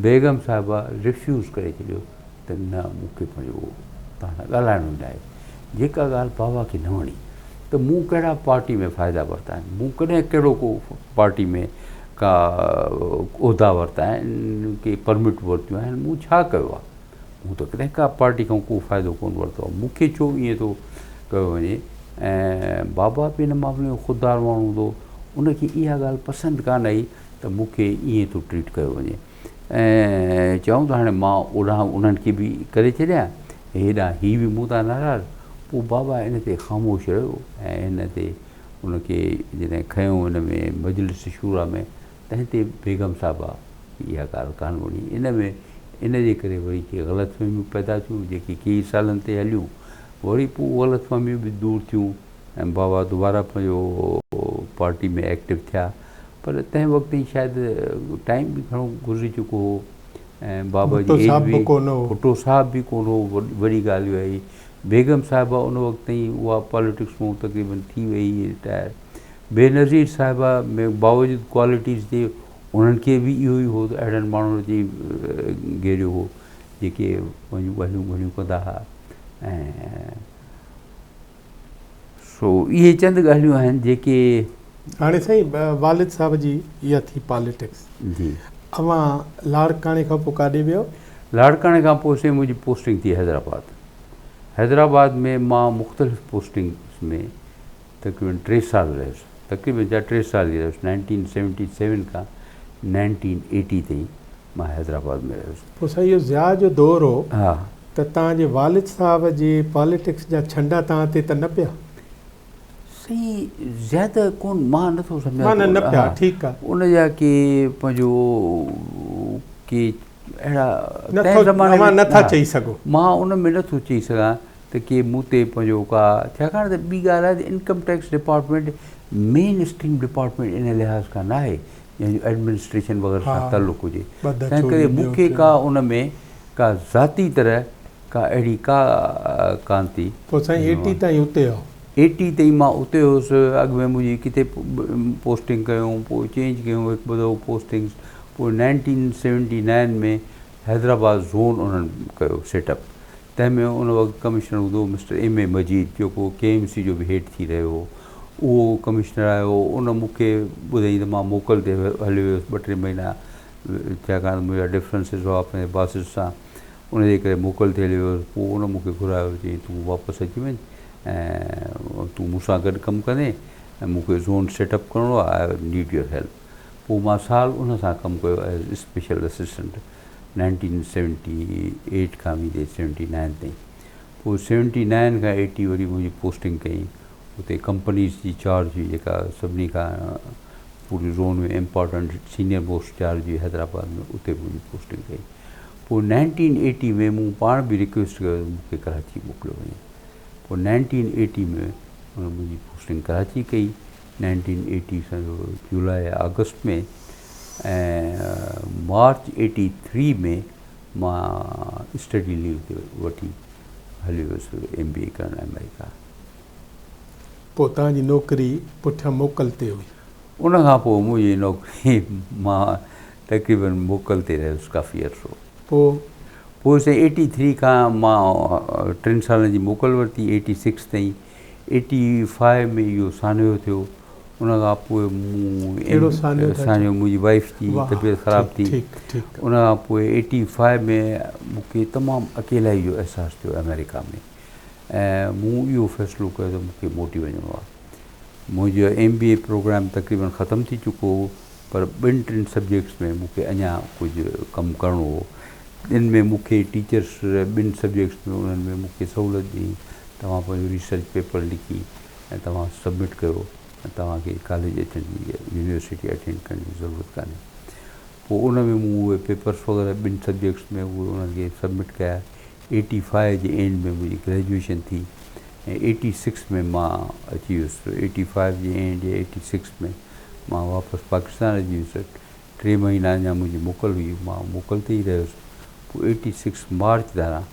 بيگم صاحبه ريفيوز ڪري ڇڏيو ته نه مون کي پنهنجو توهان سان ڳالهائڻو ئي ناهي. جيڪا ڳالهه بابا کي نه وڻي ته مون ڪهڙا پارٽي ۾ فائدا ورتا آهن، مون ڪڏهن ڪهڙو ڪو پارٽي ۾ ڪا عهدا ورتا آهن، ڪي پرمٽ ورتيون آهن، مون ڇا ڪيو آهي؟ مون ته ڪڏهن ڪا پارٽي کان ڪو فائدو ڪونه ورتو آهي، مون کي ڇو ائين ٿو ڪيو وڃي؟ ۽ بابا به ان معاملي ۾ خوددار ماڻهو هوندو هو، ان کي اها ڳالهه پسند ڪانه آئي ته مون کي ائين ٿو ٽريٽ ڪيو وڃي. ۽ چيائون ته هاڻي مان اوڏانهن انهن کي به ڪري ڇڏيان ۽ هيڏانهن هي به مون تان ناراض. پوء بابا ان تي خاموش رهيو ۽ ان تي ان کي جڏهن کنيو ان ۾ مجلس شوريٰ ۾ تنهن تي بيگم صاحبه کي اها ڳالهه ڪانه وڻي. ان ۾ ان جي ڪري وري ڪي غلط فهميون پيدا ٿيون جيڪي ڪيئي سالن تي هليون. وري پوء غلط فهميون به دور ٿيون ۽ بابا دوباره پنهنجو پارٽي ۾ ايڪٽو ٿيا. پر تنهن وقت تائين شايد ٽائيم به گهڻو گذري چڪو هو ۽ بابا جي ايج به ڀٽو صاحب به ڪونه هو وڏي ڳالهه اها هئي بيگم صاحبه ان وقت تائين اها پاليٽڪس مون تقريبن ٿي وئي هئي رٽائر بينظير صاحبه ۾ باوجود ڪوالٽيز جي انهن کي به اهو ئي هو ته اهڙن ماڻهن اچي گهيريو هو جيڪي پنهنجون ڳالهيون گهڻيون ڪندا هئا ۽ سو اهي چند ڳالهيون آهن جيڪي. هاڻي سائين والد صاحب جي اها ٿي پاليٽڪس. جي. اوهان لاڙڪاڻي کان پوء ڪاڏي ويو؟ لاڙڪاڻي کان پوء سائين منهنجي پوسٽنگ ٿي حيدرآباد. حيدرآباد ۾ مان مختلف پوسٽنگس ۾ تقريبن ٽي سال رهيس. تقريبن ڇا ٽي سال ئي رهيس. نائنٽين سيونٽي سيون کان نائنٽين ايٽي تائين مان حيدرآباد ۾ رهيس. پوء سائين اهو ضياء جو دور هو. ها. ته توهان جي والد صاحب جي پاليٽڪس جا ڇنڊا توهان تي ته نه پيا؟ سائين زياده ڪون مان نه ٿو سمجهان معنيٰ نه پيا ٺيڪ آ. ان جا ڪي پنهنجو ڪي اهڙا تنهن زماني ۾ نه ٿا چئي سگهو. مان ان ۾ نه ٿو چئي سگهان ته ڪي مون تي پنهنجو ڪا ڇاڪاڻ ته ٻي ڳالهه آهي ته income tax department main stream department ان لحاظ کان ناهي جنهن جو ايڊمنسٽريشن وغيره سان تعلق هجي تنهن ڪري مون کي ڪا ان ۾ ڪا ذاتي طرح ڪا اهڙي ڪا ڪانه ٿي. پوء سائين ايٽي تائين اتي هئو؟ ايٽي تائين مان اتي هوس، اڳ ۾ منهنجي ڪٿي پوسٽنگ ڪيون، پوء چينج ڪيون هڪ ٻه دفعو پوسٽنگس، پوء nineteen seventy nine ۾ Hyderabad zone انهن ڪيو سيٽ اپ، تنهن ۾ ان وقت ڪمشنر هوندو هو مسٽر ايم اي مجيد جيڪو ڪي ايم سي جو به هيڊ ٿي رهيو هو، اهو ڪمشنر آيو، ان مون کي ٻڌائين ته مان موڪل تي هليو ويس ٻه ٽي مهينا ڇاڪاڻ ته منهنجا ڊفرنسز هئا پنهنجي باسز سان ان جي ڪري موڪل تي هليو ويس پوء ان مون کي گهرايو چيائين تون واپس اچي وڃ ۽ تون مون سان گڏ ڪم ڪندين ۽ مون کي زون سيٽ اپ ڪرڻو آهي I need your help پوء مان سال ان سان ڪم ڪيو as special assistant nineteen seventy eight کان ويندي سيونٽي نائن تائين پوء سيونٽي نائن کان ايٽي وري منهنجي پوسٽنگ ڪئي اتي ڪمپنيز جي چارج هئي جيڪا سڀني کان پوري zone ۾ important senior most charge هئي حيدرآباد ۾ اتي منهنجي پوسٽنگ ڪئي پوء نائنٽين ايٽي ۾ مون پاڻ به رڪويسٽ ڪيو ته مون کي ڪراچي موڪليو وڃي پوء نائنٽين ايٽي ۾ ان منهنجي پوسٽنگ ڪراچي ڪئي نائنٽين ايٽي سمجهو جولاء يا آگسٽ ۾ ۽ مارچ ايٽي ٿري ۾ مان اسٽڊي ليو تي وٺي هليو ويس ايم بي اي ڪرڻ آمريڪا. پوء توهان جي نوڪري پٺيان موڪل تي هئي. ان کان پوء منهنجي نوڪري مان تقريبن موڪل تي رهيس ڪافي عرصو. پوء؟ پوء سائين ايٽي ٿري کان مان ٽن سالن جي موڪل ورتي ايٽي سڪس تائين ايٽي فائيو ۾ اهو سانحو ٿيو ان کان پوء مون ڪهڙو سانحو ٿا سانحو منهنجي وائيف جي طبيعت خراب ٿي ان کان پوء ايٽي فائيو ۾ مون کي تمام اڪيلائي جو احساس ٿيو آمريڪا ۾ ۽ مون اهو فيصلو ڪيو ته مون کي موٽي وڃڻو آهي. منهنجو ايم بي اي پروگرام تقريبن ختم ٿي چڪو هو پر ٻن ٽن سبجيڪٽس ۾ مون کي اڃا ڪجهه ڪم ڪرڻو هو. تن ۾ مون کي ٽيچرس ٻن سبجيڪٽس ۾ انهن ۾ مون کي سهولت ڏني توهان پنهنجو ريسرچ پيپر لکي ۽ توهان سبمٽ ڪيو ۽ توهان کي ڪاليج اچڻ جي يونيورسٽي اٽينڊ ڪرڻ جي ضرورت ڪانهي. پوء ان ۾ مون اهي پيپرس وغيره ٻن سبجيڪٽس ۾ اهي انهن کي سبمٽ ڪيا. ايٽي فائيو جي اينڊ ۾ منهنجي گريجوئيشن ٿي ۽ ايٽي سڪس ۾ مان اچي ويس ايٽي فائيو جي اينڊ يا ايٽي سڪس ۾ مان واپس پاڪستان اچي ويس ٽي مهينا اڃا منهنجي موڪل هئي مان موڪل تي ئي رهيس پوء ايٽي سڪس مارچ ڌاران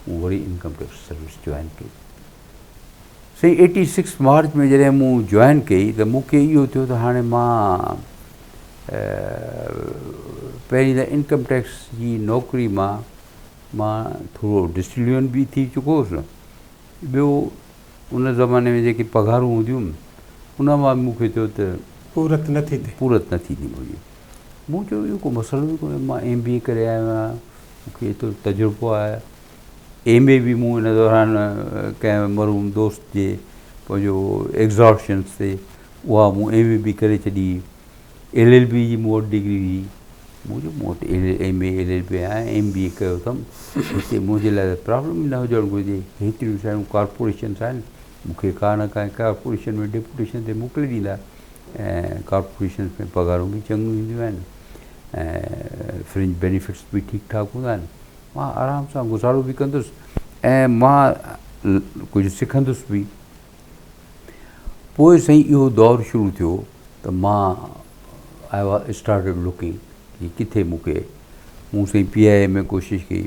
مون وري انڪم ٽيڪس سروس جوائن ڪئي سائين ايٽي سڪس مارچ ۾ جڏهن مون جوائن ڪئي ته مون کي اهو ٿيو ته هاڻي مان پهرين ته انڪم ٽيڪس جي نوڪري مان مان ٿورو ڊسليون به ٿي چڪو هوس. ٻيو ان زماني ۾ جيڪي پگهارون هونديون هيون ان مان به مون کي ٿيو ته پورت نه ٿي ٿئي. پورت نه ٿيندي منهنجي. مون چيو اهو ڪو مسئلو ئي ڪونهي مان ايم بي اي ڪري آيو آهيان مون کي ايترو تجربو آهي. ايم اي به مون ان دوران ڪنهن مرحوم دوست جي پنهنجو ايگزارشنس تي اها مون ايم اي به ڪري ڇڏي. ايل ايل بي جي مون وٽ ڊگري هئي. مون چيو مون وٽ M A, L L B ۽ M B اي ڪيو اٿم، هتي منهنجي لاء ته پرابلم ئي نه هجڻ گهرجي. هيتريون ساريون ڪارپوريشنس آهن، مون کي ڪا نه ڪا ڪارپوريشن ۾ ڊپوٽيشن تي موڪلي ڏيندا ۽ ڪارپوريشنس ۾ پگهارون به چڱيون اينديون آهن ۽ فرنج بينيفٽس به ٺيڪ ٺاڪ هوندا آهن. مان آرام سان گذارو به ڪندس ۽ مان ڪجهه سکندس به. پوء سائين اهو دور شروع ٿيو ته مان آء اسٽارٽيڊ لوڪنگ ڪي ڪٿي مون کي مون سائين پي آء اي ۾ ڪوشش ڪئي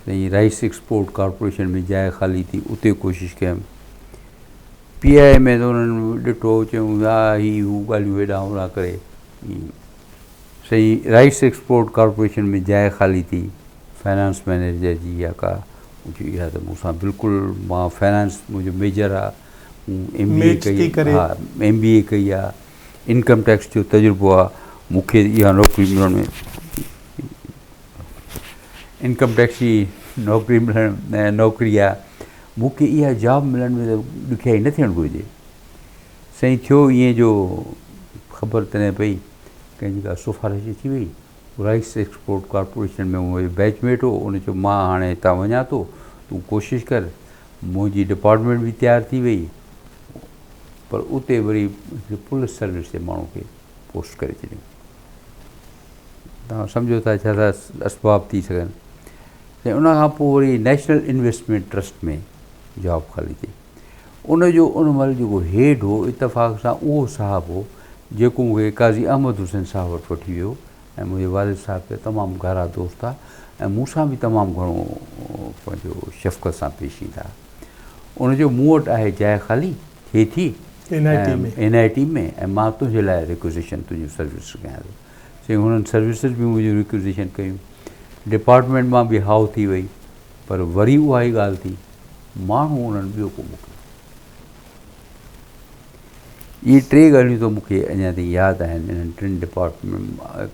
سائين رائس ايڪسپورٽ ڪارپوريشن ۾ جاء خالي ٿي اتي ڪوشش ڪيم پي آء اي ۾ ته انهن ڏٺو چيون ها هي هو ڳالهيون هيڏانهن هوڏانهن ڪري سائين رائس ايڪسپورٽ ڪارپوريشن ۾ جاء خالي ٿي فائنانس مئنيجر جي يا ڪا مون چيو اها ته مون سان بلڪل مان فائنانس منهنجو ميجر آ مون ايم بي اي ڪئي ها ايم بي اي ڪئي آ انڪم ٽيڪس جو تجربو آ مون کي اها نوڪري ملڻ ۾ انڪم ٽيڪس جي نوڪري ملڻ نوڪري آ مون کي اها جاب ملڻ ۾ ته ڏکيائي نه ٿيڻ گهرجي سائين ٿيو ائين جو خبر تڏهن پئي ڪنهن جي ڪا سفارش اچي وئي رائس ايڪسپورٽ ڪارپوريشن ۾ منهنجو بيچ ميٽ هو، ان چيو مان هاڻي هتان وڃان ٿو، تون ڪوشش ڪر. منهنجي ڊپارٽمينٽ به تيار ٿي وئي، پر اتي وري هڪڙي پوليس سروس جي ماڻهو کي پوسٽ ڪري ڇڏيائون. توهان سمجهو ٿا ڇا ٿا اسباب ٿي سگهن. ۽ ان کان پوء وري نيشنل انويسٽمينٽ ٽرسٽ ۾ جاب خالي ٿي. ان جو ان مهل جيڪو هيڊ هو اتفاق سان اهو صاحب هو جيڪو مون کي قاضي احمد حسين صاحب وٽ وٺي ويو ۽ منهنجي والد صاحب جا تمام گهرا دوست ها ۽ مون سان به تمام گهڻو پنهنجو شفقت سان پيش ايندا ها. ان جو مون وٽ آهي جاء خالي ٿئي ٿي N I T ۾. N I ٽي ۾ ۽ مان تنهنجي لاء ريڪوزيشن تنهنجون سروسز ڪيان ٿو. سائين هنن سروسز به منهنجون ريڪوزيشن ڪيون. ڊپارٽمينٽ مان به هائو ٿي وئي پر وري اها ئي ڳالهه ٿي ماڻهو انهن ٻيو ڪو موڪليو. اهي ٽي ڳالهيون ته مون کي اڃا تائين ياد آهن. انهن ٽن ڊپارٽمينٽ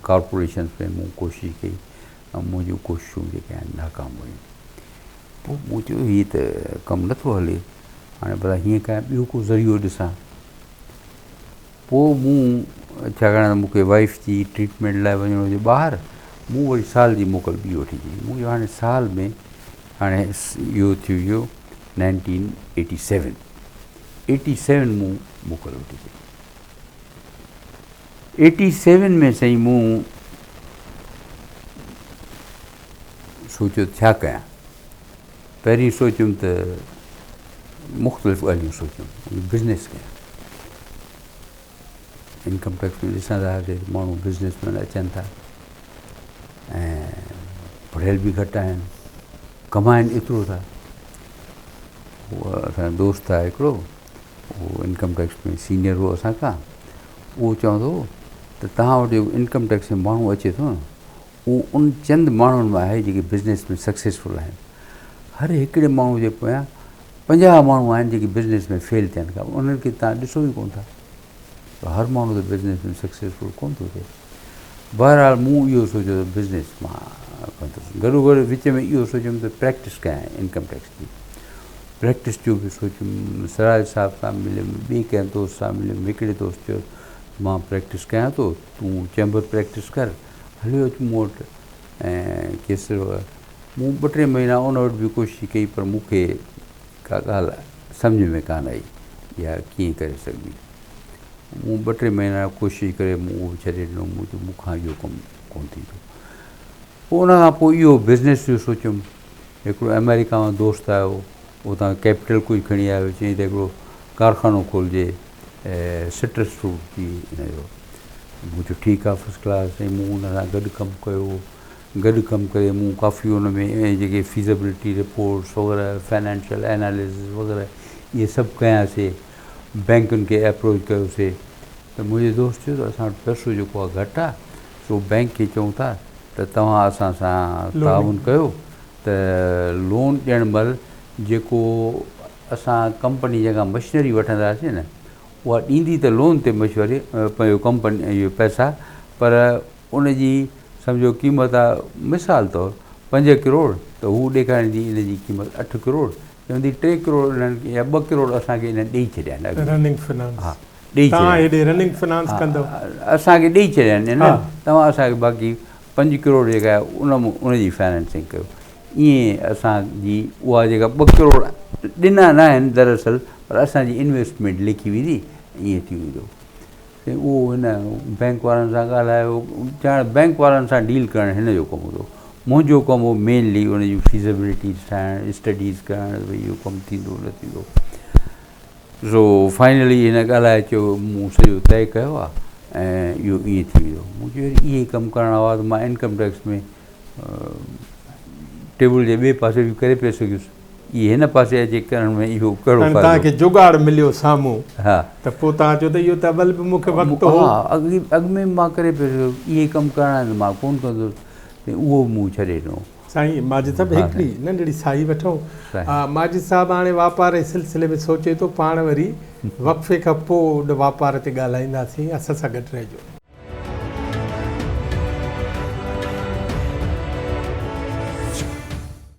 ڪارپوريشنس ۾ مون ڪوشش ڪئي ۽ منهنجون ڪوششون جيڪي آهن ناڪام ويون. پوء مون چيو هي ته ڪم نٿو هلي، هاڻي ڀلا هيئن ڪيان ٻيو ڪو ذريعو ڏسان. پوء مون ڇاڪاڻ ته مون کي وائيف جي ٽريٽمينٽ لاء وڃڻو هجي ٻاهر، مون وري سال جي موڪل ٻي وٺي ڇڏي. مون چيو هاڻي سال ۾ هاڻي اهو ٿي ويو nineteen eighty seven, eighty seven مون موڪل وٺي ڇڏي. ايٽي سيون ۾ سائين مون سوچيو ته ڇا ڪيان. پهرين سوچيم ته مختلف ڳالهيون سوچيم بزنس ڪيان. انڪم ٽيڪس ۾ ڏسندا هئاسي ته ماڻهو بزنس مين اچن ٿا ۽ پڙهيل به گهٽ آهن ڪمائن ايترو ٿا. هو اسان جو دوست آهي هڪڙو اهو انڪم ٽيڪس ۾ سينئر هو اسان کان اهو چوندو هو ته توهان وٽ جيڪو انڪم ٽيڪس ۾ ماڻهو اچي ٿو نه اهو ان چند ماڻهن مان آهي جيڪي بزنس ۾ سڪسيسفل آهن. هر هڪڙي ماڻهو جي پويان 50 ماڻهو آهن جيڪي بزنس ۾ فيل ٿين ٿا انهن کي توهان ڏسو ئي ڪونه ٿا. هر ماڻهو ته بزنس ۾ سڪسيسفل ڪونه ٿو ٿئي. بهرحال مون اهو سوچيو ته بزنس مان ڪندس. گڏوگڏ وچ ۾ اهو سوچيم ته پريڪٽس ڪيان انڪم ٽيڪس جي. پريڪٽس جو به سوچيم، سراج صاحب سان مليم، ٻئي ڪنهن دوست سان مليم، هڪڙي دوست چيو ته مان پريڪٽس ڪيان ٿو، تون چيمبر پريڪٽس ڪر، هليو اچ مون وٽ ۽ ڪيس مون ٻه ٽي مهينا ان وٽ به ڪوشش ڪئي پر مون کي ڪا ڳالهه سمجهه ۾ ڪانه آئي اها ڪيئن ڪري سگهبي. مون ٻه ٽي مهينا ڪوشش ڪري مون اهو به ڇڏي ڏنو مون چيو مون کان اهو ڪم ڪونه ٿيندو. پوء ان کان پوء اهو بزنس جو سوچيم. هڪڙو آمريڪا مان دوست آيو اتان ڪيپيٽل ڪجهه کڻي آيو چيائين ته هڪڙو ڪارخانو کولجي سٽرس فروٽ جي ان جو. مون چيو ٺيڪ آ فرسٽ ڪلاس ۽ مون ان سان گڏ ڪم ڪيو. گڏ ڪم ڪري مون ڪافي ان ۾ جيڪي فيزبلٽي رپورٽس وغيره فنانشل ايناليسز وغيره اهي سڀ ڪياسي بئنڪن کي اپروچ ڪيوسي ته منهنجي دوست چيو ته اسان وٽ پئسو جيڪو آهي گهٽ آهي سو بئنڪ کي چئون ٿا ته توهان اسان سان تعاون ڪيو ته لون ڏيڻ مهل جيڪو اسان ڪمپني جنهن کان مشنري وٺنداسين نه اها ڏيندي ته لون تي مشوري پنهنجو ڪمپني اهو پئسا پر ان جي سمجهو قيمت آ مثال طور 5 ڪروڙ ته هو ڏيکاريندي ان جي قيمت 8 ڪروڙ چوندي 3 ڪروڙ انهن کي يا 2 ڪروڙ اسان کي انهن ڏئي ڇڏيا آهن اڳ ۾. رننگ فنانس ها ڏئي توهان ڇڏيا آهن. هيڏي رننگ فنانس ڪندؤ. اسان کي ڏئي ڇڏيا آهن انهن ها. توهان اسان کي باقي 5 ڪروڙ جيڪا آهي ان ان جي فنانسنگ ڪيو. ائين اسان جي اها جيڪا 2 ڪروڙ ڏنا نه آهن دراصل پر اسان جي انويسٽمينٽ ليکي ويندي ائين ٿي ويندو. سائين اهو هن بئنڪ وارن سان ڳالهايو ڄاڻ بئنڪ وارن سان ڊيل ڪرڻ هن جو ڪم هوندو هو منهنجو ڪم هو مينلي ان جون فيزبلٽيز ٺاهڻ اسٽڊيز ڪرڻ ڀئي اهو ڪم ٿيندو نه ٿيندو سو فائنلي هن ڳالهائي چيو مون سڄو طئي ڪيو آهي ۽ اهو ائين ٿي ويندو مون چيو يار اهي ڪم ڪرڻا هئا ته مان انڪم ٽيڪس ۾ ٽيبل جي ٻئي پاسي به ڪري پئي سگهيس. اهي هن پاسي اچي ڪرڻ ۾ اهو ڪهڙو هاڻي فائدو؟ توهان کي جڳاڙ مليو سامهون ها. ته پوء توهان چيو ته اهو ته اول به مون کي وقت هو. ها اڳ ۾ به مان ڪري پئي سگهيس. اهي ڪم ڪرڻا آهن ته مان ڪونه ڪندس. ۽ اهو به مون ڇڏي ڏنو. سائين ماجد صاحب ها هڪڙي سائين. ننڍڙي ساهي وٺون. سائين. ماجد صاحب هاڻي واپار جي سلسلي ۾ سوچي ٿو پاڻ وري وقفي کان پوء ان واپار تي ڳالهائينداسين. اسان سان گڏ رهجو.